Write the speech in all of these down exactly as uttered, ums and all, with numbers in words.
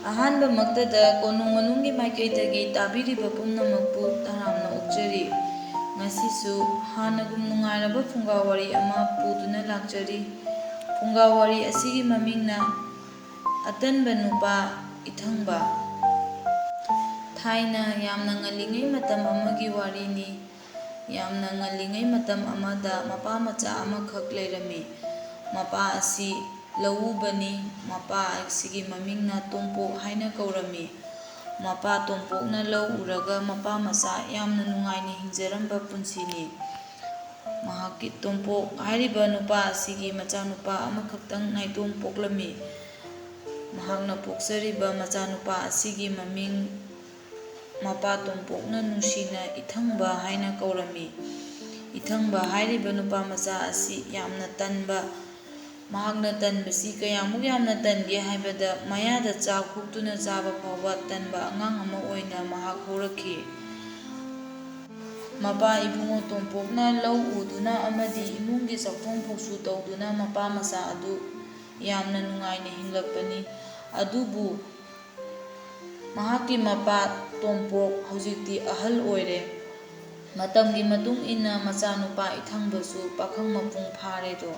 ꯑꯍꯥꯟꯕꯃꯛꯇꯗ ꯀꯣꯅꯨꯡ ꯃꯅꯨꯡꯒꯤ ꯃꯥꯏꯀꯩꯗꯒꯤ ꯇꯥꯕꯤꯔꯤꯕ ꯄꯨꯝꯅꯃꯛꯄꯨ ꯇꯔꯥꯝꯅ ꯑꯣꯛꯆꯔꯤ꯫ ꯉꯁꯤꯁꯨ ꯍꯥꯟꯅꯒꯨꯝ ꯅꯨꯡꯉꯥꯏꯔꯕ ꯐꯨꯡꯒꯥ ꯋꯥꯔꯤ ꯑꯃ ꯄꯨꯗꯨꯅ ꯂꯥꯛꯆꯔꯤ꯫ ꯐꯨꯡꯒꯥ ꯋꯥꯔꯤ ꯑꯁꯤꯒꯤ ꯃꯃꯤꯡꯅ ꯑꯇꯟꯕ ꯅꯨꯄꯥ ꯏꯊꯪꯕ꯫ ꯊꯥꯏꯅ ꯌꯥꯝꯅ ꯉꯜꯂꯤꯉꯩ ꯃꯇꯝ ꯑꯃꯒꯤ ꯋꯥꯔꯤꯅꯤ꯫ ꯌꯥꯝꯅ ꯉꯜꯂꯤꯉꯩ ꯃꯇꯝ ꯑꯃꯗ ꯃꯄꯥ ꯃꯆꯥ ꯑꯃꯈꯛ ꯂꯩꯔꯝꯃꯤ꯫ ꯃꯄꯥ ꯑꯁꯤ ꯂꯧꯎꯕꯅꯤ꯫ ꯃꯄꯥ ꯑꯁꯤꯒꯤ ꯃꯃꯤꯡꯅ ꯇꯣꯝꯄꯣꯛ ꯍꯥꯏꯅ ꯀꯧꯔꯝꯃꯤ꯫ ꯃꯄꯥ ꯇꯣꯝꯄꯣꯛꯅ ꯂꯧ ꯎꯔꯒ ꯃꯄꯥ ꯃꯆꯥ ꯌꯥꯝꯅ ꯅꯨꯡꯉꯥꯏꯅ ꯍꯤꯡꯖꯔꯝꯕ ꯄꯨꯟꯁꯤꯅꯤ꯫ ꯃꯍꯥꯛꯀꯤ ꯇꯣꯝꯄꯣꯛ ꯍꯥꯏꯔꯤꯕ ꯅꯨꯄꯥ ꯑꯁꯤꯒꯤ ꯃꯆꯥꯅꯨꯄꯥ ꯑꯃꯈꯛꯇꯪ ꯅꯥꯏꯇꯣꯝ ꯄꯣꯛꯂꯝꯃꯤ꯫ ꯃꯍꯥꯛꯅ ꯄꯣꯛꯆꯔꯤꯕ ꯃꯆꯥꯅꯨꯄꯥ ꯑꯁꯤꯒꯤ ꯃꯃꯤꯡ ꯃꯄꯥ ꯇꯣꯝꯄꯣꯛꯅ ꯅꯨꯡꯁꯤꯅ ꯏꯊꯪꯕ ꯍꯥꯏꯅ ꯀꯧꯔꯝꯃꯤ꯫ ꯏꯊꯪꯕ ꯍꯥꯏꯔꯤꯕ ꯅꯨꯄꯥ ꯃꯆꯥ ꯑꯁꯤ ꯌꯥꯝꯅ ꯇꯟꯕ꯫ ꯃꯍꯥꯛꯅ ꯇꯟꯕꯁꯤ ꯀꯌꯥꯃꯨꯛ ꯌꯥꯝꯅ ꯇꯟꯒꯦ ꯍꯥꯏꯕꯗ, ꯃꯌꯥꯗ ꯆꯥꯛ ꯍꯨꯛꯇꯨꯅ ꯆꯥꯕ ꯐꯥꯎꯕ ꯇꯟꯕ ꯑꯉꯥꯡ ꯑꯃ ꯑꯣꯏꯅ ꯃꯍꯥꯛ ꯍꯧꯔꯛꯈꯤ꯫ ꯃꯄꯥ ꯏꯕꯨꯡꯉꯣ ꯇꯣꯝꯄꯣꯛꯅ ꯂꯧ ꯎꯗꯨꯅ ꯑꯃꯗꯤ ꯏꯃꯨꯡꯒꯤ ꯆꯥꯛꯊꯣꯡ ꯐꯧꯁꯨ ꯇꯧꯗꯨꯅ ꯃꯄꯥ ꯃꯆꯥ ꯑꯗꯨ ꯌꯥꯝꯅ ꯅꯨꯡꯉꯥꯏꯅ ꯍꯤꯡꯂꯛꯄꯅꯤ꯫ ꯑꯗꯨꯕꯨ ꯃꯍꯥꯛꯀꯤ ꯃꯄꯥ ꯇꯣꯝꯄꯣꯛ ꯍꯧꯖꯤꯛꯇꯤ ꯑꯍꯜ ꯑꯣꯏꯔꯦ꯫ ꯃꯇꯝꯒꯤ ꯃꯇꯨꯡ ꯏꯟꯅ ꯃꯆꯥꯅꯨꯄꯥ ꯏꯊꯪꯕꯁꯨ ꯄꯥꯈꯪ ꯃꯄꯨꯡ ꯐꯥꯔꯦꯗꯣ꯫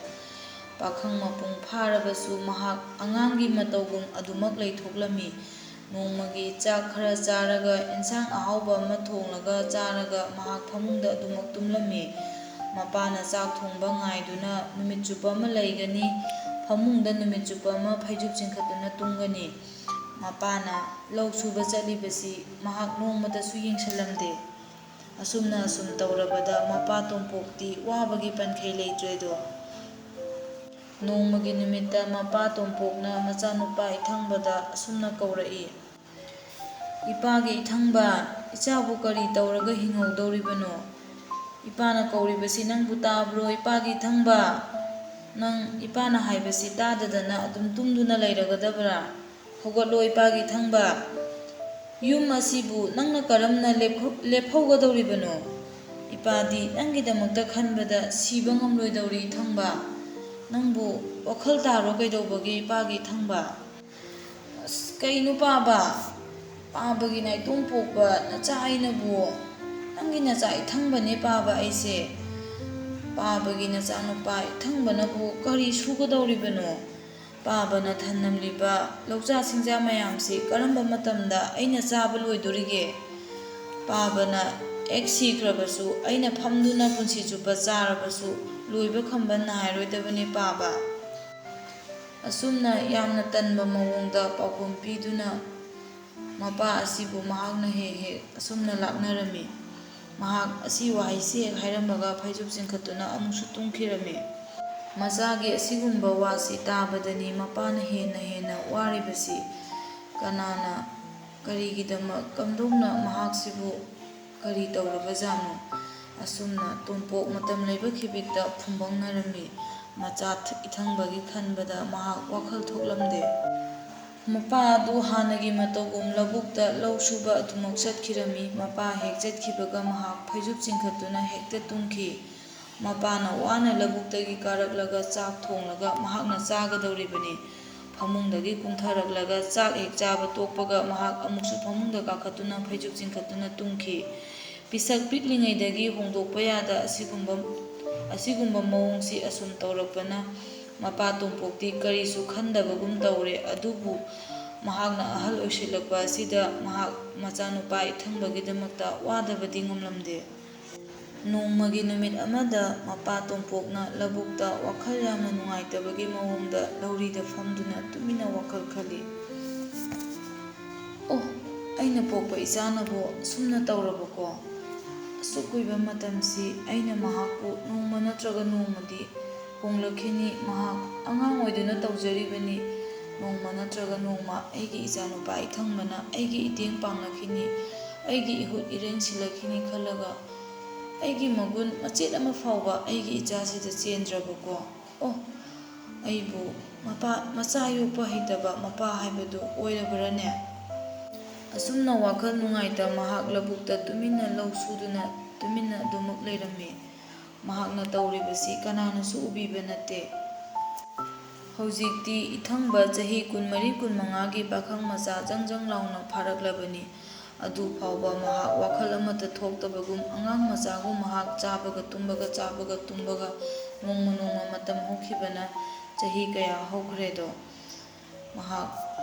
ꯄꯥꯈꯪ ꯃꯄꯨꯡ ꯐꯥꯔꯕꯁꯨ ꯃꯍꯥꯛ ꯑꯉꯥꯡꯒꯤ ꯃꯇꯧꯒꯨꯝ ꯑꯗꯨꯃꯛ ꯂꯩꯊꯣꯛꯂꯝꯃꯤ꯫ ꯅꯣꯡꯃꯒꯤ ꯆꯥꯛ ꯈꯔ ꯆꯥꯔꯒ, ꯏꯟꯁꯥꯡ ꯑꯍꯥꯎꯕ ꯑꯃ ꯊꯣꯡꯂꯒ ꯆꯥꯔꯒ ꯃꯍꯥꯛ ꯐꯃꯨꯡꯗ ꯑꯗꯨꯃꯛ ꯇꯨꯝꯂꯝꯃꯤ꯫ ꯃꯄꯥꯅ ꯆꯥꯛ ꯊꯣꯡꯕ ꯉꯥꯏꯗꯨꯅ ꯅꯨꯃꯤꯠ ꯆꯨꯞꯄ ꯑꯃ ꯂꯩꯒꯅꯤ꯫ ꯐꯃꯨꯡꯗ ꯅꯨꯃꯤꯠ ꯆꯨꯞꯄ ꯑꯃ ꯐꯩꯖꯨꯞ ꯆꯤꯡꯈꯠꯇꯨꯅ ꯇꯨꯝꯒꯅꯤ꯫ ꯃꯄꯥꯅ ꯂꯧ ꯁꯨꯕ ꯆꯠꯂꯤꯕꯁꯤ ꯃꯍꯥꯛ ꯅꯣꯡꯃꯇꯁꯨ ꯌꯦꯡꯁꯤꯜꯂꯝꯗꯦ꯫ ꯑꯁꯨꯝꯅ ꯑꯁꯨꯝ ꯇꯧꯔꯕꯗ ꯃꯄꯥ ꯇꯣꯝꯄꯣꯛꯇꯤ ꯋꯥꯕꯒꯤ ꯄꯟꯈꯩ ꯂꯩꯇ꯭ꯔꯦꯗꯣ꯫ ꯅꯣꯡꯃꯒꯤ ꯅꯨꯃꯤꯠꯇ ꯃꯄꯥ ꯇꯣꯝꯄꯣꯛꯅ ꯃꯆꯥꯅꯨꯄꯥ ꯏꯊꯪꯕꯗ ꯑꯁꯨꯝꯅ ꯀꯧꯔꯛꯏ, "ꯏꯄꯥꯒꯤ ꯏꯊꯪꯕ, ꯏꯆꯥꯕꯨ ꯀꯔꯤ ꯇꯧꯔꯒ ꯍꯤꯡꯍꯧꯗꯧꯔꯤꯕꯅꯣ? ꯏꯄꯥꯅ ꯀꯧꯔꯤꯕꯁꯤ ꯅꯪꯕꯨ ꯇꯥꯕ꯭ꯔꯣ, ꯏꯄꯥꯒꯤ ꯏꯊꯪꯕ? ꯅꯪ ꯏꯄꯥꯅ ꯍꯥꯏꯕꯁꯤ ꯇꯥꯗꯗꯅ ꯑꯗꯨꯝ ꯇꯨꯝꯗꯨꯅ ꯂꯩꯔꯒꯗꯕ꯭ꯔꯥ? ꯍꯧꯒꯠꯂꯣ, ꯏꯄꯥꯒꯤ ꯏꯊꯪꯕ꯫ ꯌꯨꯝ ꯑꯁꯤꯕꯨ ꯅꯪꯅ ꯀꯔꯝꯅ ꯂꯦꯞꯍꯧ-, ꯂꯦꯞꯍꯧꯒꯗꯧꯔꯤꯕꯅꯣ? ꯏꯄꯥꯗꯤ ꯅꯪꯒꯤꯗꯃꯛꯇ ꯈꯟꯕꯗ ꯁꯤꯕ ꯉꯝꯂꯣꯏꯗꯧꯔꯤ, ꯏꯊꯪꯕ꯫ ꯅꯪꯕꯨ ꯋꯥꯈꯜ ꯇꯥꯔꯣ ꯀꯩꯗꯧꯕꯒꯤ, ꯏꯄꯥꯒꯤ ꯏꯊꯪꯕ?" ꯑꯁ, "ꯀꯩꯅꯣ ꯄꯥꯕ? ꯄꯥꯕꯒꯤ ꯅꯥꯏꯇꯣꯝ ꯄꯣꯛꯄ ꯅꯆꯥ ꯑꯩꯅꯕꯨ? ꯅꯪꯒꯤ ꯅꯆꯥ ꯏꯊꯪꯕꯅꯦ ꯄꯥꯕ ꯑꯩꯁꯦ꯫ ꯄꯥꯕꯒꯤ ꯅꯆꯥꯅꯨꯄꯥ ꯏꯊꯪꯕꯅꯕꯨ ꯀꯔꯤ ꯁꯨꯒꯗꯧꯔꯤꯕꯅꯣ? ꯄꯥꯕꯅ ꯊꯝꯂꯝꯂꯤꯕ ꯂꯧꯖꯥ ꯁꯤꯡꯖꯥ ꯃꯌꯥꯝꯁꯤ ꯀꯔꯝꯕ ꯃꯇꯝꯗ ꯑꯩꯅ ꯆꯥꯕ ꯂꯣꯏꯗꯣꯔꯤꯒꯦ? ꯄꯥꯕꯅ ꯍꯦꯛ ꯁꯤꯈ꯭ꯔꯕꯁꯨ, ꯑꯩꯅ ꯐꯝꯗꯨꯅ ꯄꯨꯟꯁꯤ ꯆꯨꯞꯄ ꯆꯥꯔꯕꯁꯨ, ꯂꯣꯏꯕ ꯈꯝꯕ ꯅꯥꯏꯔꯣꯏꯗꯕꯅꯤ ꯄꯥꯕ"꯫ ꯑꯁꯨꯝꯅ ꯌꯥꯝꯅ ꯇꯟꯕ ꯃꯑꯣꯡꯗ ꯄꯥꯎꯈꯨꯝ ꯄꯤꯗꯨꯅ ꯃꯄꯥ ꯑꯁꯤꯕꯨ ꯃꯍꯥꯛꯅ ꯍꯦꯛ ꯍꯦꯛ ꯑꯁꯨꯝꯅ ꯂꯥꯛꯅꯔꯝꯃꯤ꯫ ꯃꯍꯥꯛ ꯑꯁꯤ ꯋꯥꯍꯩꯁꯤ ꯍꯦꯛ ꯍꯥꯏꯔꯝꯕꯒ ꯐꯩꯖꯨꯞ ꯆꯤꯡꯈꯠꯇꯨꯅ ꯑꯃꯨꯛꯁꯨ ꯇꯨꯝꯈꯤꯔꯝꯃꯤ꯫ ꯃꯆꯥꯒꯤ ꯑꯁꯤꯒꯨꯝꯕ ꯋꯥꯁꯤ ꯇꯥꯕꯗꯅꯤ ꯃꯄꯥꯅ ꯍꯦꯟꯅ ꯍꯦꯟꯅ ꯋꯥꯔꯤꯕꯁꯤ꯫ ꯀꯅꯥꯅ, ꯀꯔꯤꯒꯤꯗꯃꯛ, ꯀꯝꯗꯧꯅ ꯃꯍꯥꯛꯁꯤꯕꯨ ꯀꯔꯤ ꯇꯧꯔꯕꯖꯥꯠꯅꯣ? ꯑꯁꯨꯝꯅ ꯇꯣꯝꯄꯣꯛ ꯃꯇꯝ ꯂꯩꯕ ꯈꯤꯕꯤꯛꯇ ꯐꯨꯝꯕꯪꯅꯔꯝꯃꯤ꯫ ꯃꯆꯥ ꯊ-, ꯏꯊꯪꯕꯒꯤ ꯈꯟꯕꯗ ꯃꯍꯥꯛ ꯋꯥꯈꯜ ꯊꯣꯛꯂꯝꯗꯦ꯫ ꯃꯄꯥ ꯑꯗꯨ ꯍꯥꯟꯅꯒꯤ ꯃꯇꯧꯒꯨꯝ ꯂꯧꯕꯨꯛꯇ ꯂꯧ ꯁꯨꯕ ꯑꯗꯨꯃꯛ ꯆꯠꯈꯤꯔꯝꯃꯤ꯫ ꯃꯄꯥ ꯍꯦꯛ ꯆꯠꯈꯤꯕꯒ ꯃꯍꯥꯛ ꯐꯩꯖꯨꯞ ꯆꯤꯡꯈꯠꯇꯨꯅ ꯍꯦꯛꯇ ꯇꯨꯝꯈꯤ꯫ ꯃꯄꯥꯅ ꯋꯥꯅ ꯂꯧꯕꯨꯛꯇꯒꯤ ꯀꯥꯔꯛꯂꯒ ꯆꯥꯛ ꯊꯣꯡꯂꯒ ꯃꯍꯥꯛꯅ ꯆꯥꯒꯗꯧꯔꯤꯕꯅꯤ꯫ ꯐꯃꯨꯡꯗꯒꯤ ꯀꯨꯝꯊꯔꯛꯂꯒ ꯆꯥꯛ ꯍꯦꯛ ꯆꯥꯕ ꯇꯣꯛꯄꯒ ꯃꯍꯥꯛ ꯑꯃꯨꯛꯁꯨ ꯐꯃꯨꯡꯗ ꯀꯥꯈꯠꯇꯨꯅ ꯐꯩꯖꯨꯞ ꯆꯤꯡꯈꯠꯇꯨꯅ ꯇꯨꯝꯈꯤ꯫ ꯄꯤꯁꯛ ꯄꯤꯛꯂꯤꯉꯩꯗꯒꯤ ꯍꯣꯡꯗꯣꯛꯄ ꯌꯥꯗ ꯑꯁꯤꯒꯨꯝꯕ, ꯑꯁꯤꯒꯨꯝꯕ ꯃꯑꯣꯡꯁꯤ ꯑꯁꯨꯝ ꯇꯧꯔꯛꯄꯅ ꯃꯄꯥ ꯇꯣꯝꯄꯣꯛꯇꯤ ꯀꯔꯤꯁꯨ ꯈꯟꯗꯕꯒꯨꯝ ꯇꯧꯔꯦ꯫ ꯑꯗꯨꯕꯨ ꯃꯍꯥꯛꯅ ꯑꯍꯜ ꯑꯣꯏꯁꯤꯜꯂꯛꯄ ꯑꯁꯤꯗ ꯃꯍꯥꯛ ꯃꯆꯥꯅꯨꯄꯥ ꯏꯊꯪꯕꯒꯤꯗꯃꯛꯇ ꯋꯥꯗꯕꯗꯤ ꯉꯝꯂꯝꯗꯦ꯫ ꯅꯣꯡꯃꯒꯤ ꯅꯨꯃꯤꯠ ꯑꯃꯗ ꯃꯄꯥ ꯇꯣꯝꯄꯣꯛꯅ ꯂꯧꯕꯨꯛꯇ ꯋꯥꯈꯜ ꯌꯥꯝꯅ ꯅꯨꯡꯉꯥꯏꯇꯕꯒꯤ ꯃꯑꯣꯡꯗ ꯂꯧꯔꯤꯗ ꯐꯝꯗꯨꯅ ꯇꯨꯃꯤꯟꯅ ꯋꯥꯈꯜ ꯈꯜꯂꯤ꯫ "ꯑꯣ, ꯑꯩꯅ ꯄꯣꯛꯄ ꯏꯆꯥꯅꯕꯨ ꯑꯁꯨꯝꯅ ꯇꯧꯔꯕꯀꯣ? ꯑꯁꯨꯛ ꯀꯨꯏꯕ ꯃꯇꯝꯁꯤ ꯑꯩꯅ ꯃꯍꯥꯛꯄꯨ ꯅꯣꯡꯃ ꯅꯠꯇ꯭ꯔꯒ ꯅꯣꯡꯃꯗꯤ ꯍꯣꯡꯂꯛꯈꯤꯅꯤ꯫ ꯃꯍꯥꯛ ꯑꯉꯥꯡ ꯑꯣꯏꯗꯨꯅ ꯇꯧꯖꯔꯤꯕꯅꯤ꯫ ꯅꯣꯡꯃ ꯅꯠꯇ꯭ꯔꯒ ꯅꯣꯡꯃ ꯑꯩꯒꯤ ꯏꯆꯥꯅꯨꯄꯥ ꯏꯊꯪꯕꯅ ꯑꯩꯒꯤ ꯏꯇꯦꯡ ꯄꯥꯡꯂꯛꯈꯤꯅꯤ, ꯑꯩꯒꯤ ꯏꯍꯨꯠ ꯏꯔꯦꯟ ꯁꯤꯜꯂꯛꯈꯤꯅꯤ ꯈꯜꯂꯒ ꯑꯩꯒꯤ ꯃꯒꯨꯟ ꯃꯆꯦꯠ ꯑꯃ ꯐꯥꯎꯕ ꯑꯩꯒꯤ ꯏꯆꯥꯁꯤꯗ ꯆꯦꯟꯗ꯭ꯔꯕꯀꯣ꯫ ꯑꯣ, ꯑꯩꯕꯨ ꯃꯄꯥ, ꯃꯆꯥ ꯌꯣꯛꯄ ꯍꯩꯇꯕ ꯃꯄꯥ ꯍꯥꯏꯕꯗꯨ ꯑꯣꯏꯔꯕ꯭ꯔꯅꯦ?" ꯑꯁꯨꯝꯅ ꯋꯥꯈꯜ ꯅꯨꯡꯉꯥꯏꯇ ꯃꯍꯥꯛ ꯂꯧꯕꯨꯛꯇ ꯇꯨꯃꯤꯟꯅ ꯂꯧ ꯁꯨꯗꯨꯅ ꯇꯨꯃꯤꯟꯅ ꯑꯗꯨꯃꯛ ꯂꯩꯔꯝꯃꯤ꯫ ꯃꯍꯥꯛꯅ ꯇꯧꯔꯤꯕꯁꯤ ꯀꯅꯥꯅꯁꯨ ꯎꯕꯤꯕ ꯅꯠꯇꯦ꯫ ꯍꯧꯖꯤꯛꯇꯤ ꯏꯊꯪꯕ ꯆꯍꯤ ꯀꯨꯟꯃꯔꯤ ꯀꯨꯟꯃꯉꯥꯒꯤ ꯄꯥꯈꯪ ꯃꯆꯥ ꯖꯪ ꯖꯪ ꯂꯥꯎꯅ ꯐꯥꯔꯛꯂꯕꯅꯤ꯫ ꯑꯗꯨ ꯐꯥꯎꯕ ꯃꯍꯥꯛ ꯋꯥꯈꯜ ꯑꯃꯠꯇ ꯊꯣꯛꯇꯕꯒꯨꯝ, ꯑꯉꯥꯡ ꯃꯆꯥꯒꯨꯝ ꯃꯍꯥꯛ ꯆꯥꯕꯒ ꯇꯨꯝꯕꯒ, ꯆꯥꯕꯒ ꯇꯨꯝꯕꯒ, ꯅꯣꯡꯃ ꯅꯣꯡꯃ ꯃꯇꯝ ꯍꯧꯈꯤꯕꯅ ꯆꯍꯤ ꯀꯌꯥ ꯍꯧꯈ꯭ꯔꯦꯗꯣ꯫ ꯃꯍꯥꯛ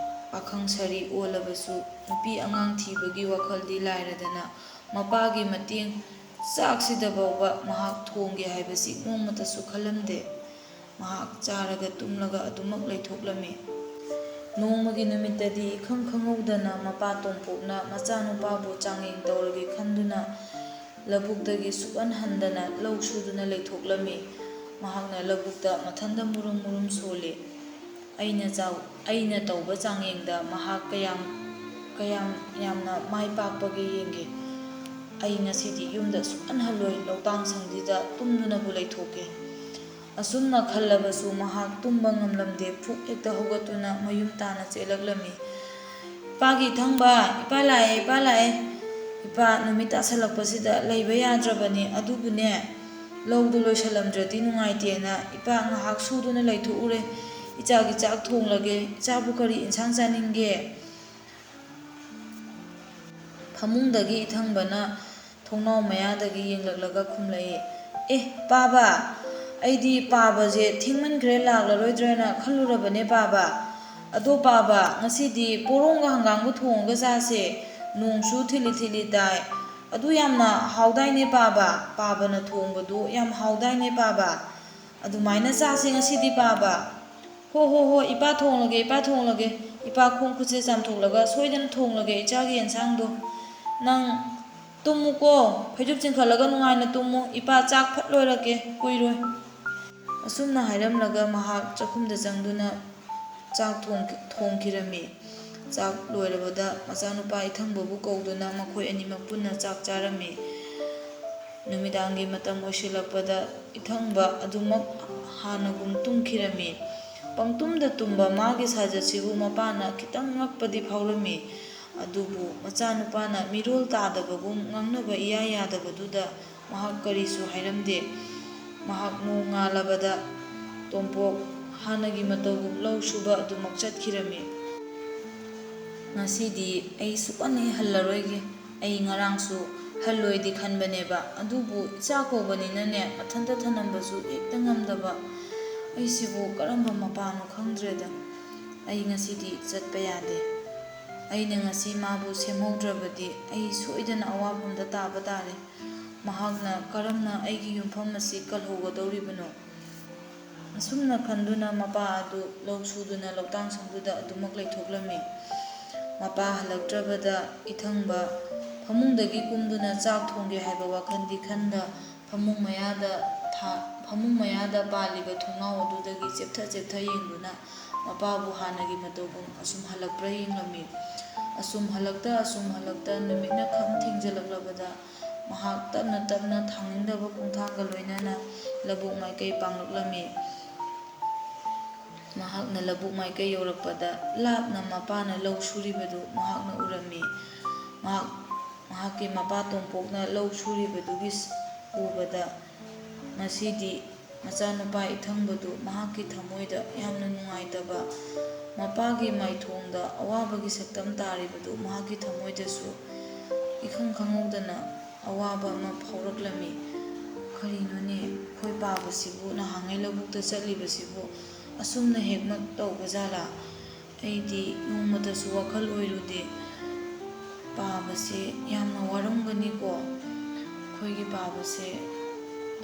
ꯄꯥꯈꯪ ꯁꯥꯔꯤ ꯑꯣꯜꯂꯕꯁꯨ, ꯅꯨꯄꯤ ꯑꯉꯥꯡ ꯊꯤꯕꯒꯤ ꯋꯥꯈꯜꯗꯤ ꯂꯥꯏꯔꯗꯅ, ꯃꯄꯥꯒꯤ ꯃꯇꯦꯡ ꯆꯥꯛꯁꯤꯗ ꯐꯥꯎꯕ ꯃꯍꯥꯛ ꯊꯣꯡꯒꯦ ꯍꯥꯏꯕꯁꯤ ꯅꯣꯡꯃꯇꯁꯨ ꯈꯜꯂꯝꯗꯦ꯫ ꯃꯍꯥꯛ ꯆꯥꯔꯒ ꯇꯨꯝꯂꯒ ꯑꯗꯨꯃꯛ ꯂꯩꯊꯣꯛꯂꯝꯃꯤ꯫ ꯅꯣꯡꯃꯒꯤ ꯅꯨꯃꯤꯠꯇꯗꯤ ꯏꯈꯪ ꯈꯪꯍꯧꯗꯅ ꯃꯄꯥ ꯇꯣꯝꯄꯣꯛꯅ ꯃꯆꯥꯅꯨꯄꯥꯕꯨ ꯆꯥꯡꯌꯦꯡ ꯇꯧꯔꯒꯦ ꯈꯟꯗꯨꯅ ꯂꯧꯕꯨꯛꯇꯒꯤ ꯁꯨꯛꯍꯟ ꯍꯟꯗꯅ ꯂꯧ ꯁꯨꯗꯨꯅ ꯂꯩꯊꯣꯛꯂꯝꯃꯤ꯫ ꯃꯍꯥꯛꯅ ꯂꯧꯕꯨꯛꯇ ꯃꯊꯟꯗ ꯃꯨꯔꯨꯝ ꯃꯨꯔꯨꯝ ꯁꯣꯜꯂꯤ꯫ ꯑꯩꯅ ꯆꯥꯎ-, ꯑꯩꯅ ꯇꯧꯕ ꯆꯥꯡꯌꯦꯡꯗ ꯃꯍꯥꯛ ꯀꯌꯥꯝ, ꯀꯌꯥꯝ ꯌꯥꯝꯅ ꯃꯥꯏ ꯄꯥꯛꯄꯒꯦ ꯌꯦꯡꯒꯦ꯫ ꯑꯩ ꯉꯁꯤꯗꯤ ꯌꯨꯝꯗ ꯁꯨꯛꯍꯟ ꯍꯜꯂꯣꯏ, ꯂꯧꯇꯥꯡ ꯁꯪꯗꯨꯗ ꯇꯨꯝꯗꯨꯅꯕꯨ ꯂꯩꯊꯣꯛꯀꯦ꯫ ꯑꯁꯨꯝꯅ ꯈꯜꯂꯕꯁꯨ ꯃꯍꯥꯛ ꯇꯨꯝꯕ ꯉꯝꯂꯝꯗꯦ, ꯐꯨꯛ ꯍꯦꯛꯇ ꯍꯧꯒꯠꯇꯨꯅ ꯃꯌꯨꯝ ꯇꯥꯅ ꯆꯦꯜꯂꯛꯂꯝꯃꯤ꯫ "ꯏꯄꯥꯒꯤ ꯏꯊꯪꯕ, ꯏꯄꯥ ꯂꯥꯛꯑꯦ, ꯏꯄꯥ ꯂꯥꯛꯑꯦ꯫ ꯏꯄꯥ, ꯅꯨꯃꯤꯠ ꯇꯥꯁꯜꯂꯛꯄꯁꯤꯗ ꯂꯩꯕ ꯌꯥꯗ꯭ꯔꯕꯅꯤ, ꯑꯗꯨꯕꯨꯅꯦ, ꯂꯧꯗꯨ ꯂꯣꯏꯁꯜꯂꯝꯗ꯭ꯔꯗꯤ ꯅꯨꯡꯉꯥꯏꯇꯦꯅ ꯏꯄꯥ ꯉꯥꯏꯍꯥꯛ ꯁꯨꯗꯨꯅ ꯂꯩꯊꯣꯛꯎꯔꯦ꯫ ꯏꯆꯥꯒꯤ ꯆꯥꯛ ꯊꯣꯡꯂꯒꯦ꯫ ꯏꯆꯥꯕꯨ ꯀꯔꯤ ꯏꯟꯁꯥꯡ ꯆꯥꯅꯤꯡꯒꯦ?" ꯐꯃꯨꯡꯗꯒꯤ ꯏꯊꯪꯕꯅ ꯊꯣꯡꯅꯥꯎ ꯃꯌꯥꯗꯒꯤ ꯌꯦꯡꯂꯛꯂꯒ ꯈꯨꯝꯂꯛꯏ, "ꯑꯦ, ꯄꯥꯕ, ꯑꯩꯗꯤ ꯄꯥꯕꯁꯦ ꯊꯦꯡꯃꯟꯈ꯭ꯔꯦ ꯂꯥꯛꯂꯔꯣꯏꯗ꯭ꯔꯅ ꯈꯜꯂꯨꯔꯕꯅꯦ ꯄꯥꯕ꯫ ꯑꯗꯣ ꯄꯥꯕ, ꯉꯁꯤꯗꯤ ꯄꯣꯔꯣꯡꯒ ꯍꯪꯒꯥꯝꯒ ꯊꯣꯡꯉꯒ ꯆꯥꯁꯦ꯫ ꯅꯣꯡꯁꯨ ꯊꯤꯂꯤ ꯊꯤꯂꯤ ꯇꯥꯏ꯫ ꯑꯗꯨ ꯌꯥꯝꯅ ꯍꯥꯎꯗꯥꯏꯅꯦ ꯄꯥꯕ? ꯄꯥꯕꯅ ꯊꯣꯡꯕꯗꯨ ꯌꯥꯝ ꯍꯥꯎꯗꯥꯏꯅꯦ ꯄꯥꯕ? ꯑꯗꯨꯃꯥꯏꯅ ꯆꯥꯁꯦ ꯉꯁꯤꯗꯤ ꯄꯥꯕ꯫" "ꯍꯣ, ꯍꯣ, ꯍꯣ, ꯏꯄꯥ ꯊꯣꯡꯂꯒꯦ, ꯏꯄꯥ ꯊꯣꯡꯂꯒꯦ꯫ ꯏꯄꯥ ꯈꯣꯡ ꯈꯨꯠꯁꯦ ꯆꯥꯝꯊꯣꯛꯂꯒ ꯁꯣꯏꯗꯅ ꯊꯣꯡꯂꯒꯦ ꯏꯆꯥꯒꯤ ꯑꯦꯟꯁꯥꯡꯗꯣ꯫ ꯅꯪ ꯇꯨꯝꯃꯨꯀꯣ, ꯐꯩꯖꯨꯞ ꯆꯤꯡꯈꯠꯂꯒ ꯅꯨꯡꯉꯥꯏꯅ ꯇꯨꯝꯃꯨ꯫ ꯏꯄꯥ ꯆꯥꯛ ꯐꯠ ꯂꯣꯏꯔꯛꯀꯦ, ꯀꯨꯏꯔꯣꯏ꯫" ꯑꯁꯨꯝꯅ ꯍꯥꯏꯔꯝꯂꯒ ꯃꯍꯥꯛ ꯆꯥꯛꯈꯨꯝꯗ ꯆꯪꯗꯨꯅ ꯆꯥꯛ ꯊꯣꯡ-, ꯊꯣꯡꯈꯤꯔꯝꯃꯤ꯫ ꯆꯥꯛ ꯂꯣꯏꯔꯕꯗ ꯃꯆꯥꯅꯨꯄꯥ ꯏꯊꯪꯕꯕꯨ ꯀꯧꯗꯨꯅ ꯃꯈꯣꯏ ꯑꯅꯤꯃꯛ ꯄꯨꯟꯅ ꯆꯥꯛ ꯆꯥꯔꯝꯃꯤ꯫ ꯅꯨꯃꯤꯗꯥꯡꯒꯤ ꯃꯇꯝ ꯑꯣꯏꯁꯤꯜꯂꯛꯄꯗ ꯏꯊꯪꯕ ꯑꯗꯨꯃꯛ ꯍꯥꯟꯅꯒꯨꯝ ꯇꯨꯝꯈꯤꯔꯝꯃꯤ꯫ ꯄꯪꯇꯨꯝꯗ ꯇꯨꯝꯕ ꯃꯥꯒꯤ ꯁꯥꯖꯠꯁꯤꯕꯨ ꯃꯄꯥꯅ ꯈꯤꯇꯪ ꯉꯛꯄꯗꯤ ꯐꯥꯎꯔꯝꯃꯤ꯫ ꯑꯗꯨꯕꯨ ꯃꯆꯥꯅꯨꯄꯥꯅ ꯃꯤꯔꯣꯜ ꯇꯥꯗꯕꯒꯨꯝ ꯉꯥꯡꯅꯕ ꯏꯌꯥ ꯌꯥꯗꯕꯗꯨꯗ ꯃꯍꯥꯛ ꯀꯔꯤꯁꯨ ꯍꯥꯏꯔꯝꯗꯦ꯫ ꯃꯍꯥꯛ ꯅꯣꯡꯉꯥꯜꯂꯕꯗ ꯇꯣꯝꯄꯣꯛ ꯍꯥꯟꯅꯒꯤ ꯃꯇꯧꯒꯨꯝ ꯂꯧ ꯁꯨꯕ ꯑꯗꯨꯃꯛ ꯆꯠꯈꯤꯔꯝꯃꯤ꯫ "ꯉꯁꯤꯗꯤ ꯑꯩ ꯁꯨꯛꯍꯟ ꯍꯦꯛ ꯍꯜꯂꯔꯣꯏꯒꯦ꯫ ꯑꯩ ꯉꯔꯥꯡꯁꯨ ꯍꯜꯂꯣꯏꯗꯤ ꯈꯟꯕꯅꯦꯕ, ꯑꯗꯨꯕꯨ ꯏꯆꯥ ꯀꯧꯕꯅꯤꯅꯅꯦ, ꯃꯊꯟꯇ ꯊꯅꯝꯕꯁꯨ ꯍꯦꯛꯇ ꯉꯝꯗꯕ꯫ ꯑꯩꯁꯤꯕꯨ ꯀꯔꯝꯕ ꯃꯄꯥꯅꯣ ꯈꯪꯗ꯭ꯔꯦꯗ꯫ ꯑꯩ ꯉꯁꯤꯗꯤ ꯆꯠꯄ ꯌꯥꯗꯦ꯫ ꯑꯩꯅ ꯉꯁꯤ ꯃꯥꯕꯨ ꯁꯦꯝꯍꯧꯗ꯭ꯔꯕꯗꯤ ꯑꯩ ꯁꯣꯏꯗꯅ ꯑꯋꯥꯐꯝꯗ ꯇꯥꯕ ꯇꯥꯔꯦ꯫ ꯃꯍꯥꯛꯅ ꯀꯔꯝꯅ ꯑꯩꯒꯤ ꯌꯨꯝꯐꯝ ꯑꯁꯤ ꯀꯜꯍꯧꯒꯗꯧꯔꯤꯕꯅꯣ?" ꯑꯁꯨꯝꯅ ꯈꯟꯗꯨꯅ ꯃꯄꯥ ꯑꯗꯨ ꯂꯧ ꯁꯨꯗꯨꯅ ꯂꯧꯇꯥꯡ ꯁꯪꯗꯨꯗ ꯑꯗꯨꯃꯛ ꯂꯩꯊꯣꯛꯂꯝꯃꯤ꯫ ꯃꯄꯥ ꯍꯜꯂꯛꯇ꯭ꯔꯕꯗ ꯏꯊꯪꯕ ꯐꯃꯨꯡꯗꯒꯤ ꯀꯨꯝꯗꯨꯅ ꯆꯥꯛ ꯊꯣꯡꯒꯦ ꯍꯥꯏꯕ ꯋꯥꯈꯜꯗꯤ ꯈꯟꯗ, ꯐꯃꯨꯡ ꯃꯌꯥꯗ ꯊꯥ-, ꯐꯃꯨꯡ ꯃꯌꯥꯗ ꯄꯥꯜꯂꯤꯕ ꯊꯣꯡꯅꯥꯎ ꯑꯗꯨꯗꯒꯤ ꯆꯦꯞꯊ ꯆꯦꯞꯊ ꯌꯦꯡꯗꯨꯅ ꯃꯄꯥꯕꯨ ꯍꯥꯟꯅꯒꯤ ꯃꯇꯧꯒꯨꯝ ꯑꯁꯨꯝ ꯍꯜꯂꯛꯄ꯭ꯔꯥ ꯌꯦꯡꯂꯝꯃꯤ꯫ ꯑꯁꯨꯝ ꯍꯜꯂꯛꯇ, ꯑꯁꯨꯝ ꯍꯜꯂꯛꯇ ꯅꯨꯃꯤꯠꯅ ꯈꯝ ꯊꯦꯡꯖꯤꯜꯂꯛꯂꯕꯗ ꯃꯍꯥꯛ ꯇꯞꯅ ꯇꯞꯅ ꯊꯥꯡꯅꯤꯡꯗꯕ ꯈꯣꯡꯊꯥꯡꯒ ꯂꯣꯏꯅꯅ ꯂꯧꯕꯨꯛ ꯃꯥꯏꯀꯩ ꯄꯥꯡꯂꯛꯂꯝꯃꯤ꯫ ꯃꯍꯥꯛꯅ ꯂꯧꯕꯨꯛ ꯃꯥꯏꯀꯩ ꯌꯧꯔꯛꯄꯗ ꯂꯥꯞꯅ ꯃꯄꯥꯅ ꯂꯧ ꯁꯨꯔꯤꯕꯗꯨ ꯃꯍꯥꯛꯅ ꯎꯔꯝꯃꯤ꯫ ꯃꯍꯥꯛ, ꯃꯍꯥꯛꯀꯤ ꯃꯄꯥ ꯇꯣꯝꯄꯣꯛꯅ ꯂꯧ ꯁꯨꯔꯤꯕꯗꯨꯒꯤ ꯎꯕꯗ ꯉꯁꯤꯗꯤ ꯃꯆꯥꯅꯨꯄꯥ ꯏꯊꯪꯕꯗꯨ ꯃꯍꯥꯛꯀꯤ ꯊꯃꯣꯏꯗ ꯌꯥꯝꯅ ꯅꯨꯡꯉꯥꯏꯇꯕ, ꯃꯄꯥꯒꯤ ꯃꯥꯏꯊꯣꯡꯗ ꯑꯋꯥꯕꯒꯤ ꯁꯛꯇꯝ ꯇꯥꯔꯤꯕꯗꯨ ꯃꯍꯥꯛꯀꯤ ꯊꯃꯣꯏꯗꯁꯨ ꯏꯈꯪ ꯈꯪꯍꯧꯗꯅ ꯑꯋꯥꯕ ꯑꯃ ꯐꯥꯎꯔꯛꯂꯝꯃꯤ꯫ "ꯀꯔꯤꯅꯣꯅꯦ, ꯑꯩꯈꯣꯏ ꯄꯥꯕꯁꯤꯕꯨ ꯅꯍꯥꯟꯉꯩ ꯂꯧꯕꯨꯛꯇ ꯆꯠꯂꯤꯕꯁꯤꯕꯨ ꯑꯁꯨꯝꯅ ꯍꯦꯛꯃꯛ ꯇꯧꯕ ꯖꯥꯠꯂꯥ? ꯑꯩꯗꯤ ꯅꯣꯡꯃꯇꯁꯨ ꯋꯥꯈꯜ ꯑꯣꯏꯔꯨꯗꯦ꯫ ꯄꯥꯕꯁꯦ ꯌꯥꯝꯅ ꯋꯥꯔꯝꯒꯅꯤꯀꯣ꯫ ꯑꯩꯈꯣꯏꯒꯤ ꯄꯥꯕꯁꯦ,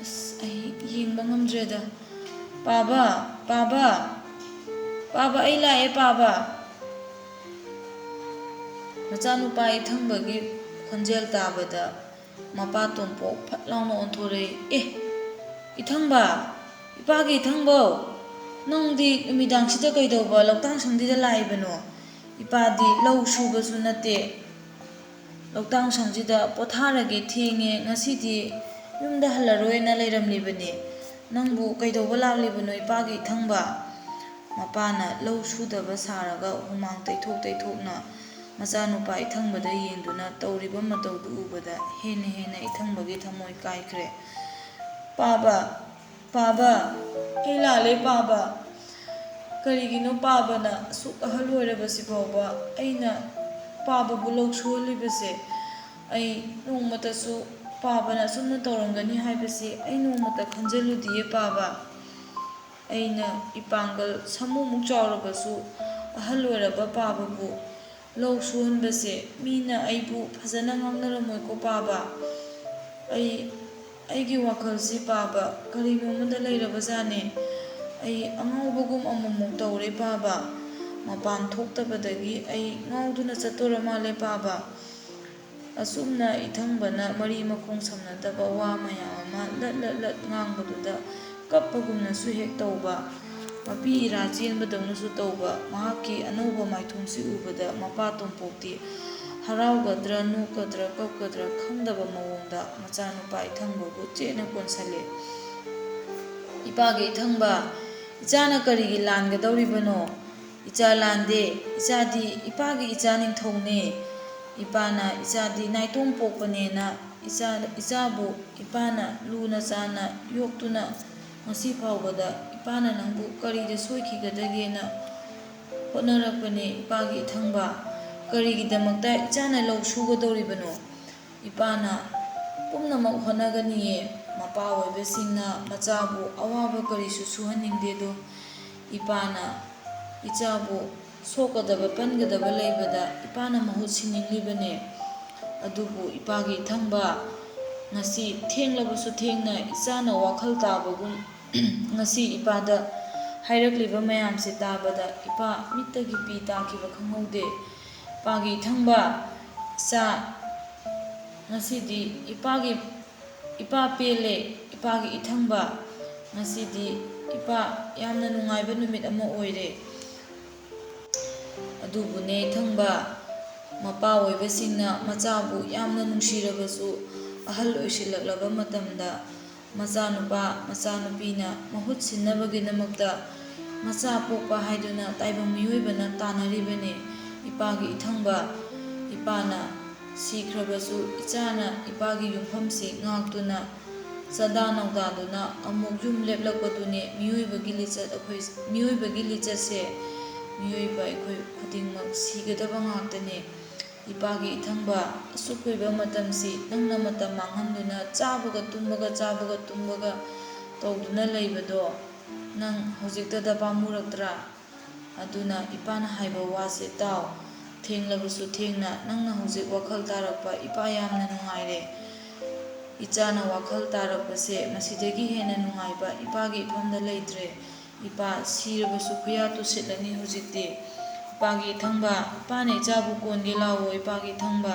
ꯑꯁ, ꯑꯩ ꯌꯦꯡꯕ ꯉꯝꯗ꯭ꯔꯦꯗ꯫ ꯄꯥꯕ, ꯄꯥꯕ, ꯄꯥꯕ, ꯑꯩ ꯂꯥꯛꯑꯦ, ꯄꯥꯕ!" ꯃꯆꯥꯅꯨꯄꯥ ꯏꯊꯪꯕꯒꯤ ꯈꯣꯟꯖꯦꯜ ꯇꯥꯕꯗ ꯃꯄꯥ ꯇꯣꯝꯄꯣꯛ ꯐꯠ ꯂꯥꯎꯅ ꯑꯣꯟꯊꯣꯔꯛꯏ꯫ "ꯑꯦ, ꯏꯊꯪꯕ, ꯏꯄꯥꯒꯤ ꯏꯊꯪꯕꯧ, ꯅꯪꯗꯤ ꯅꯨꯃꯤꯗꯥꯡꯁꯤꯗ ꯀꯩꯗꯧꯕ ꯂꯧꯇꯥꯡ ꯁꯪꯗꯤꯗ ꯂꯥꯛꯏꯕꯅꯣ? ꯏꯄꯥꯗꯤ ꯂꯧ ꯁꯨꯕꯁꯨ ꯅꯠꯇꯦ, ꯂꯧꯇꯥꯡ ꯁꯪꯁꯤꯗ ꯄꯣꯊꯥꯔꯒꯦ, ꯊꯦꯡꯉꯦ, ꯉꯁꯤꯗꯤ ꯌꯨꯝꯗ ꯍꯜꯂꯔꯣꯏꯅ ꯂꯩꯔꯝꯂꯤꯕꯅꯦ꯫ ꯅꯪꯕꯨ ꯀꯩꯗꯧꯕ ꯂꯥꯛꯂꯤꯕꯅꯣ, ꯏꯄꯥꯒꯤ ꯏꯊꯪꯕ?" ꯃꯄꯥꯅ ꯂꯧ ꯁꯨꯗꯕ ꯁꯥꯔꯒ ꯍꯨꯃꯥꯡ ꯇꯩꯊꯣꯛ ꯇꯩꯊꯣꯛꯅ ꯃꯆꯥꯅꯨꯄꯥ ꯏꯊꯪꯕꯗ ꯌꯦꯡꯗꯨꯅ ꯇꯧꯔꯤꯕ ꯃꯇꯧꯗꯨ ꯎꯕꯗ ꯍꯦꯟꯅ ꯍꯦꯟꯅ ꯏꯊꯪꯕꯒꯤ ꯊꯃꯣꯏ ꯀꯥꯏꯈ꯭ꯔꯦ꯫ "ꯄꯥꯕ, ꯄꯥꯕ, ꯑꯩ ꯂꯥꯜꯂꯦ, ꯄꯥꯕ꯫ ꯀꯔꯤꯒꯤꯅꯣ ꯄꯥꯕꯅ ꯑꯁꯨꯛ ꯑꯍꯜ ꯑꯣꯏꯔꯕꯁꯤ ꯐꯥꯎꯕ ꯑꯩꯅ ꯄꯥꯕꯕꯨ ꯂꯧ ꯁꯨꯍꯜꯂꯤꯕꯁꯦ? ꯑꯩ ꯅꯣꯡꯃꯇꯁꯨ ꯄꯥꯕꯅ ꯑꯁꯨꯝꯅ ꯇꯧꯔꯝꯒꯅꯤ ꯍꯥꯏꯕꯁꯤ ꯑꯩ ꯅꯣꯡꯃꯇ ꯈꯟꯖꯜꯂꯨꯗꯤꯌꯦ ꯄꯥꯕ꯫ ꯑꯩꯅ ꯏꯄꯥꯡꯒꯜ ꯁꯥꯃꯨꯃꯨꯛ ꯆꯥꯎꯔꯕꯁꯨ ꯑꯍꯜ ꯑꯣꯏꯔꯕ ꯄꯥꯕꯕꯨ ꯂꯧ ꯁꯨꯍꯟꯕꯁꯦ ꯃꯤꯅ ꯑꯩꯕꯨ ꯐꯖꯅ ꯉꯥꯡꯅꯔꯝꯃꯣꯏꯀꯣ ꯄꯥꯕ꯫ ꯑꯩ, ꯑꯩꯒꯤ ꯋꯥꯈꯜꯁꯤ ꯄꯥꯕ ꯀꯔꯤꯅꯣꯃꯗ ꯂꯩꯔꯕꯖꯥꯠꯅꯦ꯫ ꯑꯩ ꯑꯉꯥꯎꯕꯒꯨꯝ ꯑꯃꯨꯛꯃꯨꯛ ꯇꯧꯔꯦ ꯄꯥꯕ꯫ ꯃꯄꯥꯟ ꯊꯣꯛꯇꯕꯗꯒꯤ ꯑꯩ ꯉꯥꯎꯗꯨꯅ ꯆꯠꯇꯣꯔ ꯃꯥꯜꯂꯦ ꯄꯥꯕ꯫ ꯑꯁꯨꯝꯅ ꯏꯊꯪꯕꯅ ꯃꯔꯤ ꯃꯈꯣꯡ ꯁꯝꯅꯗꯕ ꯋꯥ ꯃꯌꯥꯝ ꯑꯃ ꯂꯠ ꯂꯠ ꯂꯠ ꯉꯥꯡꯕꯗꯨꯗ ꯀꯞꯄꯒꯨꯝꯅꯁꯨ ꯍꯦꯛ ꯇꯧꯕ, ꯃꯄꯤ ꯏꯔꯥ ꯆꯦꯟꯕꯗꯧꯅꯁꯨ ꯇꯧꯕ꯫ ꯃꯍꯥꯛꯀꯤ ꯑꯅꯧꯕ ꯃꯥꯏꯊꯣꯡꯁꯤ ꯎꯕꯗ ꯃꯄꯥ ꯇꯣꯝꯄꯣꯛꯇꯤ ꯍꯔꯥꯎꯒꯗ꯭ꯔꯥ, ꯅꯣꯛꯀꯗ꯭ꯔꯥ, ꯀꯞꯀꯗ꯭ꯔꯥ ꯈꯪꯗꯕ ꯃꯑꯣꯡꯗ ꯃꯆꯥꯅꯨꯄꯥ ꯏꯊꯪꯕꯕꯨ ꯆꯦꯠꯅ ꯀꯣꯟꯁꯜꯂꯦ꯫ "ꯏꯄꯥꯒꯤ ꯏꯊꯪꯕ, ꯏꯆꯥꯅ ꯀꯔꯤꯒꯤ ꯂꯥꯟꯒꯗꯧꯔꯤꯕꯅꯣ? ꯏꯆꯥ ꯂꯥꯟꯗꯦ, ꯏꯆꯥꯗꯤ ꯏꯄꯥꯒꯤ ꯏꯆꯥ ꯅꯤꯡꯊꯧꯅꯦ꯫ ꯏꯄꯥꯅ ꯏꯆꯥꯗꯤ ꯅꯥꯏꯇꯣꯝ ꯄꯣꯛꯄꯅꯦꯅ ꯏꯆꯥ, ꯏꯆꯥꯕꯨ ꯏꯄꯥꯅ ꯂꯨꯅ ꯆꯥꯟꯅ ꯌꯣꯛꯇꯨꯅ ꯉꯁꯤ ꯐꯥꯎꯕꯗ ꯏꯄꯥꯅ ꯅꯪꯕꯨ ꯀꯔꯤꯗ ꯁꯣꯏꯈꯤꯒꯗꯒꯦꯅ ꯍꯣꯠꯅꯔꯛꯄꯅꯦ ꯏꯄꯥꯒꯤ ꯏꯊꯪꯕ꯫ ꯀꯔꯤꯒꯤꯗꯃꯛꯇ ꯏꯆꯥꯅ ꯂꯧ ꯁꯨꯒꯗꯧꯔꯤꯕꯅꯣ? ꯏꯄꯥꯅ ꯄꯨꯝꯅꯃꯛ ꯍꯣꯠꯅꯒꯅꯤꯌꯦ꯫ ꯃꯄꯥ ꯑꯣꯏꯕꯁꯤꯡꯅ ꯃꯆꯥꯕꯨ ꯑꯋꯥꯕ ꯀꯔꯤꯁꯨ ꯁꯨꯍꯟꯅꯤꯡꯗꯦꯗꯣ꯫ ꯏꯄꯥꯅ ꯏꯆꯥꯕꯨ ꯁꯣꯛꯀꯗꯕ ꯄꯟꯒꯗꯕ ꯂꯩꯕꯗ ꯏꯄꯥꯅ ꯃꯍꯨꯠ ꯁꯤꯟꯅꯤꯡꯂꯤꯕꯅꯦ꯫ ꯑꯗꯨꯕꯨ ꯏꯄꯥꯒꯤ ꯏꯊꯪꯕ, ꯉꯁꯤ ꯊꯦꯡꯂꯕꯁꯨ ꯊꯦꯡꯅ ꯏꯆꯥꯅ ꯋꯥꯈꯜ ꯇꯥꯕꯒꯨꯝ ꯉꯁꯤ ꯏꯄꯥꯗ ꯍꯥꯏꯔꯛꯂꯤꯕ ꯃꯌꯥꯝꯁꯦ ꯇꯥꯕꯗ ꯏꯄꯥ ꯃꯤꯠꯇꯒꯤ ꯄꯤ ꯇꯥꯈꯤꯕ ꯈꯪꯍꯧꯗꯦ꯫ ꯏꯄꯥꯒꯤ ꯏꯊꯪꯕ, ꯏꯆꯥ, ꯉꯁꯤꯗꯤ ꯏꯄꯥꯒꯤ, ꯏꯄꯥ ꯄꯦꯜꯂꯦ꯫ ꯏꯄꯥꯒꯤ ꯏꯊꯪꯕ, ꯉꯁꯤꯗꯤ ꯏꯄꯥ ꯌꯥꯝꯅ ꯅꯨꯡꯉꯥꯏꯕ ꯅꯨꯃꯤꯠ ꯑꯃ ꯑꯣꯏꯔꯦ꯫ ꯑꯗꯨꯕꯨꯅꯦ ꯏꯊꯪꯕ, ꯃꯄꯥ ꯑꯣꯏꯕꯁꯤꯡꯅ ꯃꯆꯥꯕꯨ ꯌꯥꯝꯅ ꯅꯨꯡꯁꯤꯔꯕꯁꯨ, ꯑꯍꯜ ꯑꯣꯏꯁꯤꯜꯂꯛꯂꯕ ꯃꯇꯝꯗ ꯃꯆꯥꯅꯨꯄꯥ ꯃꯆꯥꯅꯨꯄꯤꯅ ꯃꯍꯨꯠ ꯁꯤꯟꯅꯕꯒꯤꯗꯃꯛꯇ ꯃꯆꯥ ꯄꯣꯛꯄ ꯍꯥꯏꯗꯨꯅ ꯇꯥꯏꯕꯪ ꯃꯤꯑꯣꯏꯕꯅ ꯇꯥꯟꯅꯔꯤꯕꯅꯤ꯫ ꯏꯄꯥꯒꯤ ꯏꯊꯪꯕ, ꯏꯄꯥꯅ ꯁꯤꯈ꯭ꯔꯕꯁꯨ ꯏꯆꯥꯅ ꯏꯄꯥꯒꯤ ꯌꯨꯝꯐꯝꯁꯤ ꯉꯥꯛꯇꯨꯅ ꯆꯥꯗꯥ ꯅꯧꯗꯥꯗꯨꯅ ꯑꯃꯨꯛ ꯌꯨꯝ ꯂꯦꯞꯂꯛꯄꯗꯨꯅꯦ꯫ ꯃꯤꯑꯣꯏꯕꯒꯤ ꯂꯤꯆꯠ ꯑꯩꯈꯣꯏ, ꯃꯤꯑꯣꯏꯕꯒꯤ ꯂꯤꯆꯠꯁꯦ, ꯃꯤꯑꯣꯏꯕ ꯑꯩꯈꯣꯏ ꯈꯨꯗꯤꯡꯃꯛ ꯁꯤꯒꯗꯕ ꯉꯥꯛꯇꯅꯦ꯫ ꯏꯄꯥꯒꯤ ꯏꯊꯪꯕ, ꯑꯁꯨꯛ ꯀꯨꯏꯕ ꯃꯇꯝꯁꯤ ꯅꯪꯅ ꯃꯇꯝ ꯃꯥꯡꯍꯟꯗꯨꯅ ꯆꯥꯕꯒ ꯇꯨꯝꯕꯒ, ꯆꯥꯕꯒ ꯇꯨꯝꯕꯒ ꯇꯧꯗꯨꯅ ꯂꯩꯕꯗꯣ ꯅꯪ ꯍꯧꯖꯤꯛꯇꯗ ꯄꯥꯝꯃꯨꯔꯛꯇ꯭ꯔꯥ? ꯑꯗꯨꯅ ꯏꯄꯥꯅ ꯍꯥꯏꯕ ꯋꯥꯁꯦ ꯇꯥꯎ꯫ ꯊꯦꯡꯂꯕꯁꯨ ꯊꯦꯡꯅ ꯅꯪꯅ ꯍꯧꯖꯤꯛ ꯋꯥꯈꯜ ꯇꯥꯔꯛꯄ ꯏꯄꯥ ꯌꯥꯝꯅ ꯅꯨꯡꯉꯥꯏꯔꯦ꯫ ꯏꯆꯥꯅ ꯋꯥꯈꯜ ꯇꯥꯔꯛꯄꯁꯦ ꯃꯁꯤꯗꯒꯤ ꯍꯦꯟꯅ ꯅꯨꯡꯉꯥꯏꯕ ꯏꯄꯥꯒꯤ ꯏꯐꯝꯗ ꯂꯩꯇ꯭ꯔꯦ꯫ ꯏꯄꯥ ꯁꯤꯔꯕꯁꯨ ꯈꯨꯌꯥ ꯇꯨꯁꯤꯠꯂꯅꯤ ꯍꯧꯖꯤꯛꯇꯤ꯫ ꯏꯄꯥꯒꯤ ꯏꯊꯪꯕ, ꯏꯄꯥꯅ ꯏꯆꯥꯕꯨ ꯀꯣꯟꯒꯦ ꯂꯥꯛꯑꯣ, ꯏꯄꯥꯒꯤ ꯏꯊꯪꯕ꯫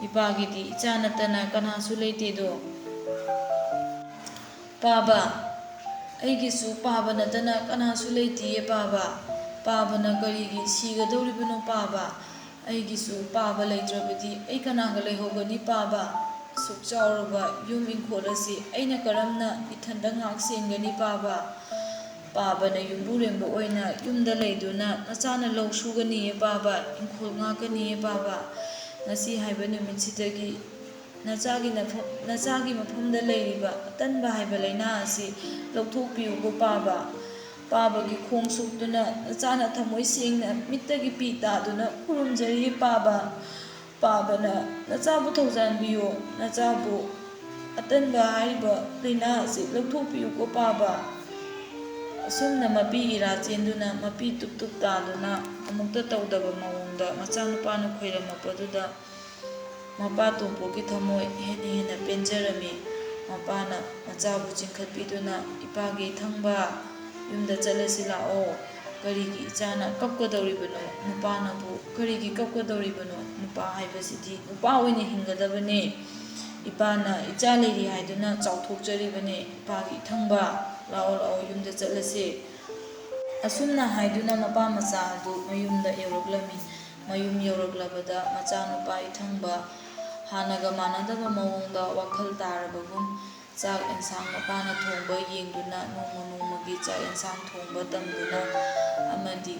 ꯏꯄꯥꯒꯤꯗꯤ ꯏꯆꯥ ꯅꯠꯇꯅ ꯀꯅꯥꯁꯨ ꯂꯩꯇꯦꯗꯣ꯫ ꯄꯥꯕ, ꯑꯩꯒꯤꯁꯨ ꯄꯥꯕ ꯅꯠꯇꯅ ꯀꯅꯥꯁꯨ ꯂꯩꯇꯤꯌꯦ ꯄꯥꯕ꯫ ꯄꯥꯕꯅ ꯀꯔꯤꯒꯤ ꯁꯤꯒꯗꯧꯔꯤꯕꯅꯣ ꯄꯥꯕ? ꯑꯩꯒꯤꯁꯨ ꯄꯥꯕ ꯂꯩꯇ꯭ꯔꯕꯗꯤ ꯑꯩ ꯀꯅꯥꯒ ꯂꯩꯍꯧꯒꯅꯤ ꯄꯥꯕ? ꯑꯁꯨꯛ ꯆꯥꯎꯔꯕ ꯌꯨꯝ ꯏꯪꯈꯣꯜ ꯑꯁꯤ ꯑꯩꯅ ꯀꯔꯝꯅ ꯏꯊꯟꯗ ꯉꯥꯛ ꯁꯦꯟꯒꯅꯤ ꯄꯥꯕ? ꯄꯥꯕꯅ ꯌꯨꯝꯕꯨꯔꯦꯝꯕ ꯑꯣꯏꯅ ꯌꯨꯝꯗ ꯂꯩꯗꯨꯅ ꯅꯆꯥꯅ ꯂꯧ ꯁꯨꯒꯅꯤꯌꯦ ꯄꯥꯕ, ꯏꯪꯈꯣꯜ ꯉꯥꯛꯀꯅꯤꯌꯦ ꯄꯥꯕ꯫ ꯉꯁꯤ ꯍꯥꯏꯕ ꯅꯨꯃꯤꯠꯁꯤꯗꯒꯤ ꯅꯆꯥꯒꯤ ꯅꯐꯝ-, ꯅꯆꯥꯒꯤ ꯃꯐꯝꯗ ꯂꯩꯔꯤꯕ ꯑꯇꯟꯕ ꯍꯥꯏꯕ ꯂꯥꯏꯅꯥ ꯑꯁꯤ ꯂꯧꯊꯣꯛꯄꯤꯌꯨꯀꯣ ꯄꯥꯕ꯫ ꯄꯥꯕꯒꯤ ꯈꯣꯡ ꯁꯣꯛꯇꯨꯅ ꯅꯆꯥꯅ ꯊꯃꯣꯏ ꯁꯦꯡꯅ ꯃꯤꯠꯇꯒꯤ ꯄꯤ ꯇꯥꯗꯨꯅ ꯈꯨꯔꯨꯝꯖꯔꯤ ꯄꯥꯕ꯫ ꯄꯥꯕꯅ ꯅꯆꯥꯕꯨ ꯊꯧꯖꯥꯟꯕꯤꯌꯨ, ꯅꯆꯥꯕꯨ ꯑꯇꯟꯕ ꯍꯥꯏꯔꯤꯕ ꯂꯥꯏꯅꯥ ꯑꯁꯤ ꯂꯧꯊꯣꯛꯄꯤꯌꯨꯀꯣ ꯄꯥꯕ꯫ ꯑꯁꯨꯝꯅ ꯃꯄꯤ ꯏꯔꯥ ꯆꯦꯟꯗꯨꯅ ꯃꯄꯤ ꯇꯨꯞ ꯇꯨꯞ ꯇꯥꯗꯨꯅ ꯑꯃꯨꯛꯇ ꯇꯧꯗꯕ ꯃꯑꯣꯡꯗ ꯃꯆꯥꯅꯨꯄꯥꯅ ꯈꯣꯏꯔꯝꯃꯛꯄꯗꯨꯗ ꯃꯄꯥ ꯇꯣꯝꯄꯣꯛꯀꯤ ꯊꯃꯣꯏ ꯍꯦꯟꯅ ꯍꯦꯟꯅ ꯄꯦꯟꯖꯔꯝꯃꯤ꯫ ꯃꯄꯥꯅ ꯃꯆꯥꯕꯨ ꯆꯤꯡꯈꯠꯄꯤꯗꯨꯅ, "ꯏꯄꯥꯒꯤ ꯏꯊꯪꯕ, ꯌꯨꯝꯗ ꯆꯠꯂꯁꯤ ꯂꯥꯛꯑꯣ꯫ ꯀꯔꯤꯒꯤ ꯏꯆꯥꯅ ꯀꯞꯀꯗꯧꯔꯤꯕꯅꯣ? ꯅꯨꯄꯥꯅꯕꯨ ꯀꯔꯤꯒꯤ ꯀꯞꯀꯗꯧꯔꯤꯕꯅꯣ? ꯅꯨꯄꯥ ꯍꯥꯏꯕꯁꯤꯗꯤ ꯅꯨꯄꯥ ꯑꯣꯏꯅ ꯍꯤꯡꯒꯗꯕꯅꯦ꯫ ꯏꯄꯥꯅ ꯏꯆꯥ ꯂꯩꯔꯤ ꯍꯥꯏꯗꯨꯅ ꯆꯥꯎꯊꯣꯛꯆꯔꯤꯕꯅꯦ꯫ ꯏꯄꯥꯒꯤ ꯏꯊꯪꯕ, ꯂꯥꯛꯑꯣ, ꯂꯥꯛꯑꯣ, ꯌꯨꯝꯗ ꯆꯠꯂꯁꯦ"꯫ ꯑꯁꯨꯝꯅ ꯍꯥꯏꯗꯨꯅ ꯃꯄꯥ ꯃꯆꯥ ꯑꯗꯨ ꯃꯌꯨꯝꯗ ꯌꯧꯔꯛꯂꯝꯃꯤ꯫ ꯃꯌꯨꯝ ꯌꯧꯔꯛꯂꯕꯗ ꯃꯆꯥꯅꯨꯄꯥ ꯏꯊꯪꯕ ꯍꯥꯟꯅꯒ ꯃꯥꯟꯅꯗꯕ ꯃꯑꯣꯡꯗ ꯋꯥꯈꯜ ꯇꯥꯔꯕꯒꯨꯝ ꯆꯥꯛ ꯑꯦꯟꯁꯥꯡ ꯃꯄꯥꯅ ꯊꯣꯡꯕ ꯌꯦꯡꯗꯨꯅ ꯅꯣꯡꯃ ꯅꯣꯡꯃꯒꯤ ꯆꯥꯛ ꯑꯦꯟꯁꯥꯡ ꯊꯣꯡꯕ ꯇꯝꯗꯨꯅ ꯑꯃꯗꯤ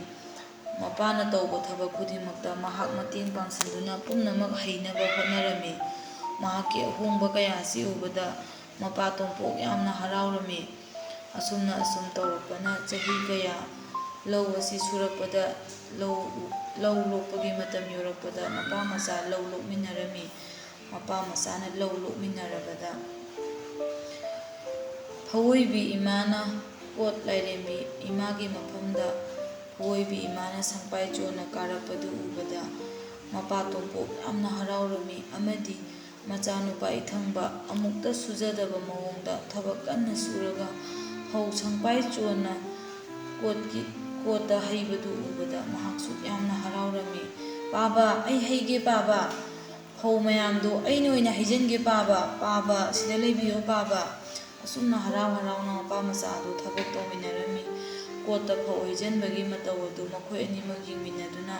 ꯃꯄꯥꯅ ꯇꯧꯕ ꯊꯕꯛ ꯈꯨꯗꯤꯡꯃꯛꯇ ꯃꯍꯥꯛ ꯃꯇꯦꯡ ꯄꯥꯡꯁꯤꯟꯗꯨꯅ ꯄꯨꯝꯅꯃꯛ ꯍꯩꯅꯕ ꯍꯣꯠꯅꯔꯝꯃꯤ꯫ ꯃꯍꯥꯛꯀꯤ ꯑꯍꯣꯡꯕ ꯀꯌꯥ ꯑꯁꯤ ꯎꯕꯗ ꯃꯄꯥ ꯇꯣꯝꯄꯣꯛ ꯌꯥꯝꯅ ꯍꯔꯥꯎꯔꯝꯃꯤ꯫ ꯑꯁꯨꯝꯅ ꯑꯁꯨꯝ ꯇꯧꯔꯛꯄꯅ ꯆꯍꯤ ꯀꯌꯥ ꯂꯧ ꯑꯁꯤ ꯁꯨꯔꯛꯄꯗ, ꯂꯧ, ꯂꯧ ꯂꯣꯛꯄꯒꯤ ꯃꯇꯝ ꯌꯧꯔꯛꯄꯗ ꯃꯄꯥ ꯃꯆꯥ ꯂꯧ ꯂꯣꯛꯃꯤꯟꯅꯔꯝꯃꯤ꯫ ꯃꯄꯥ ꯃꯆꯥꯅ ꯂꯧ ꯂꯣꯛꯃꯤꯟꯅꯔꯕꯗ ꯐꯧꯑꯣꯏꯕꯤ ꯏꯃꯥꯅ ꯀꯣꯠ ꯂꯥꯏꯔꯦꯝꯕꯤ ꯏꯃꯥꯒꯤ ꯃꯐꯝꯗ ꯐꯧꯑꯣꯏꯕꯤ ꯏꯃꯥꯅ ꯁꯪꯄꯥꯏ ꯆꯣꯟꯅ ꯀꯥꯔꯛꯄꯗꯨ ꯎꯕꯗ ꯃꯄꯥ ꯇꯣꯝꯄꯣꯛ ꯌꯥꯝꯅ ꯍꯔꯥꯎꯔꯝꯃꯤ ꯑꯃꯗꯤ ꯃꯆꯥꯅꯨꯄꯥ ꯏꯊꯪꯕ ꯑꯃꯨꯛꯇ ꯁꯨꯖꯗꯕ ꯃꯑꯣꯡꯗ ꯊꯕꯛ ꯀꯟꯅ ꯁꯨꯔꯒ ꯐꯧ ꯁꯪꯄꯥꯏ ꯆꯣꯟꯅ ꯀꯣꯠꯀꯤ, ꯀꯣꯠꯇ ꯍꯩꯕꯗꯨ ꯎꯕꯗ ꯃꯍꯥꯛꯁꯨ ꯌꯥꯝꯅ ꯍꯔꯥꯎꯔꯝꯃꯤ꯫ "ꯄꯥꯕ, ꯑꯩ ꯍꯩꯒꯦ ꯄꯥꯕ꯫ ꯐꯧ ꯃꯌꯥꯝꯗꯣ ꯑꯩꯅ ꯑꯣꯏꯅ ꯍꯩꯖꯟꯒꯦ ꯄꯥꯕ꯫ ꯄꯥꯕ, ꯁꯤꯗ ꯂꯩꯕꯤꯌꯣ ꯄꯥꯕ꯫" ꯑꯁꯨꯝꯅ ꯍꯔꯥꯎ ꯍꯔꯥꯎꯅ ꯃꯄꯥ ꯃꯆꯥ ꯑꯗꯨ ꯊꯕꯛ ꯇꯧꯃꯤꯟꯅꯔꯝꯃꯤ꯫ ꯀꯣꯠꯇ ꯐꯧ ꯍꯩꯖꯟꯕꯒꯤ ꯃꯇꯧ ꯑꯗꯨ ꯃꯈꯣꯏ ꯑꯅꯤꯃꯛ ꯌꯦꯡꯃꯤꯟꯅꯗꯨꯅ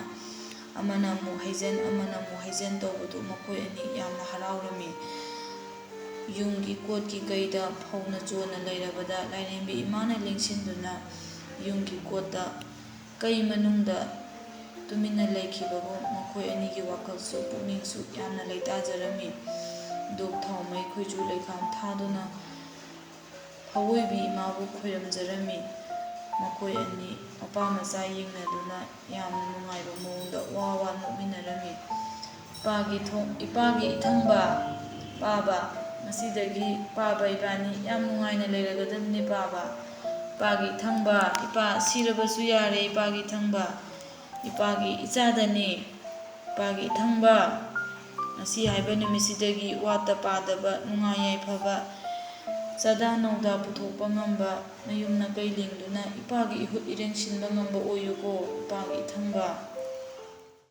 ꯑꯃꯅ ꯑꯃꯨꯛ ꯍꯩꯖꯟ, ꯑꯃꯅ ꯑꯃꯨꯛ ꯍꯩꯖꯟ ꯇꯧꯕꯗꯨ ꯃꯈꯣꯏ ꯑꯅꯤ ꯌꯥꯝꯅ ꯍꯔꯥꯎꯔꯝꯃꯤ꯫ ꯌꯨꯝꯒꯤ ꯀꯣꯠꯀꯤ ꯀꯩꯗ ꯐꯧꯅ ꯆꯣꯟꯅ ꯂꯩꯔꯕꯗ ꯂꯥꯏꯔꯦꯝꯕꯤ ꯏꯃꯥꯅ ꯂꯦꯡꯁꯤꯟꯗꯨꯅ ꯌꯨꯝꯒꯤ ꯀꯣꯠꯇ ꯀꯩ ꯃꯅꯨꯡꯗ ꯇꯨꯃꯤꯟꯅ ꯂꯩꯈꯤꯕꯒꯨꯝ ꯃꯈꯣꯏ ꯑꯅꯤꯒꯤ ꯋꯥꯈꯜꯁꯨ ꯄꯨꯛꯅꯤꯡꯁꯨ ꯌꯥꯝꯅ ꯂꯩꯇꯥꯖꯔꯝꯃꯤ꯫ ꯙꯨꯞ ꯊꯥꯎꯃꯩ ꯈꯣꯏꯆꯨ ꯂꯩꯈꯥꯝ ꯊꯥꯗꯨꯅ ꯐꯧꯑꯣꯏꯕꯤ ꯏꯃꯥꯕꯨ ꯈꯣꯏꯔꯝꯖꯔꯝꯃꯤ꯫ ꯃꯈꯣꯏ ꯑꯅꯤ ꯃꯄꯥ ꯃꯆꯥ ꯌꯦꯡꯅꯗꯨꯅ ꯌꯥꯝꯅ ꯅꯨꯡꯉꯥꯏꯕ ꯃꯑꯣꯡꯗ ꯋꯥ ꯋꯥ ꯅꯣꯛꯃꯤꯟꯅꯔꯝꯃꯤ꯫ "ꯏꯄꯥꯒꯤ ꯊꯣꯡ-, ꯏꯄꯥꯒꯤ ꯏꯊꯪꯕ, ꯄꯥꯕ, ꯉꯁꯤꯗꯒꯤ ꯄꯥꯕ ꯏꯕꯥꯅꯤ ꯌꯥꯝ ꯅꯨꯡꯉꯥꯏꯅ ꯂꯩꯔꯒꯗꯕꯅꯤ ꯄꯥꯕ꯫ ꯏꯄꯥꯒꯤ ꯏꯊꯪꯕ, ꯏꯄꯥ ꯁꯤꯔꯕꯁꯨ ꯌꯥꯔꯦ ꯏꯄꯥꯒꯤ ꯏꯊꯪꯕ, ꯏꯄꯥꯒꯤ ꯏꯆꯥꯗꯅꯤ꯫ ꯏꯄꯥꯒꯤ ꯏꯊꯪꯕ, ꯉꯁꯤ ꯍꯥꯏꯕ ꯅꯨꯃꯤꯠꯁꯤꯗꯒꯤ ꯋꯥꯠꯇ ꯄꯥꯗꯕ, ꯅꯨꯡꯉꯥꯏ ꯌꯥꯏꯐꯕ, ꯆꯥꯗꯥ ꯅꯧꯗꯥ ꯄꯨꯊꯣꯛꯄ ꯉꯝꯕ, ꯃꯌꯨꯝ ꯅꯀꯩ ꯂꯤꯡꯗꯨꯅ ꯏꯄꯥꯒꯤ ꯏꯍꯨꯠ ꯏꯔꯦꯡ ꯁꯤꯟꯕ ꯉꯝꯕ ꯑꯣꯏꯌꯨꯀꯣ ꯏꯄꯥꯒꯤ ꯏꯊꯪꯕ꯫"